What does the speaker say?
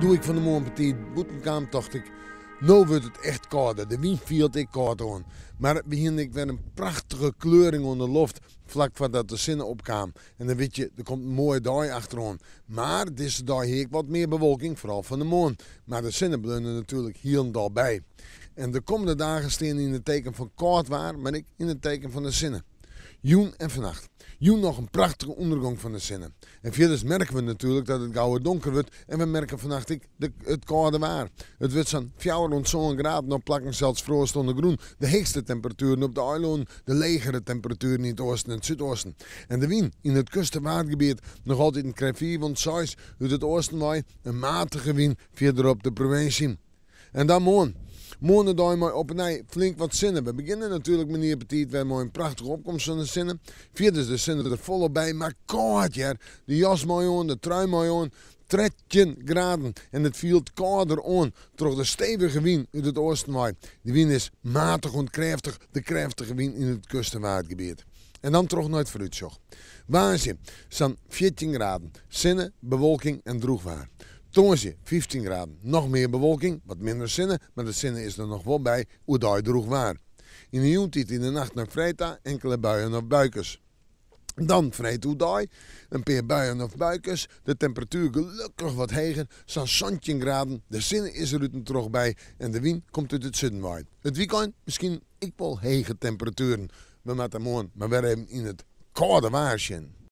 Doe't ik fan 'e moarn betiid bûten kaam, tocht ik, no wurdt it echt kâlder. De wyn fielt ek kâld oan. Mar we hiene ek wer in prachtige kleuring oan de loft flak foardat de sinne opkaam. En dan wit je, der komt in moaie dei achteroan. Mar dizze dei hie ek wat mear bewolking, foaral fan 'e moarn. Mar de sinne bleau der natuerlik hielendal by. En de kommende dagen steane yn it teken fan kâld waar, mar ek yn it teken fan de sinne. Jûn en fannacht. Jûn noch in prachtige ûndergong fan de sinne. En fierders merke we natuerlik dat it gauwer donker wurdt en we merke fannacht ek de, it kâlde waar. It wurdt sa'n fjouwer oant sân graden, op plakken sels froast oan de grûn. De heechste temperatueren op de eilannen, de legere temperatueren yn it oasten en it súdoasten. En de wyn yn it kust- en waadgebiet noch altyd in krêft fiif oant seis út it oasten wei, in matige wyn fierder op de provinsje. En dan moarn. Moarn in dei mei op 'e nij flink wat sinne. We begjinne natuerlik menear betiid wer mei in prachtige opkomst fan de sinne. Fierders de sinne der folop by, mar kâld hear. De jas mei oan, de trui mei oan. 13 graden en it fielt kâlder oan troch de stevige wyn út it oasten wei. De wyn is matich oant krêftich, de krêftige wyn yn it kust- en waadgebiet. En dan troch nei it foarútsjoch. Woansdei sa'n 14 graden, sinne, bewolking en drûch waar. Tongersdei 15 graden, noch mear bewolking, wat minder sinne, mar de sinne is der noch wol by, oerdei drûch waar. Yn de jûntiid yn de nacht nei freed ta inkele buien of buikes. Dan freed oerdei in pear buien of buikes, de temperatuer gelokkich wat heger, sa'n 17 graden, de sinne is der út en troch by en de wyn komt út it suden wei. It wykein miskien ek wol hege temperatueren. We moatte moarn mar wer even yn it kâlde waar sjen.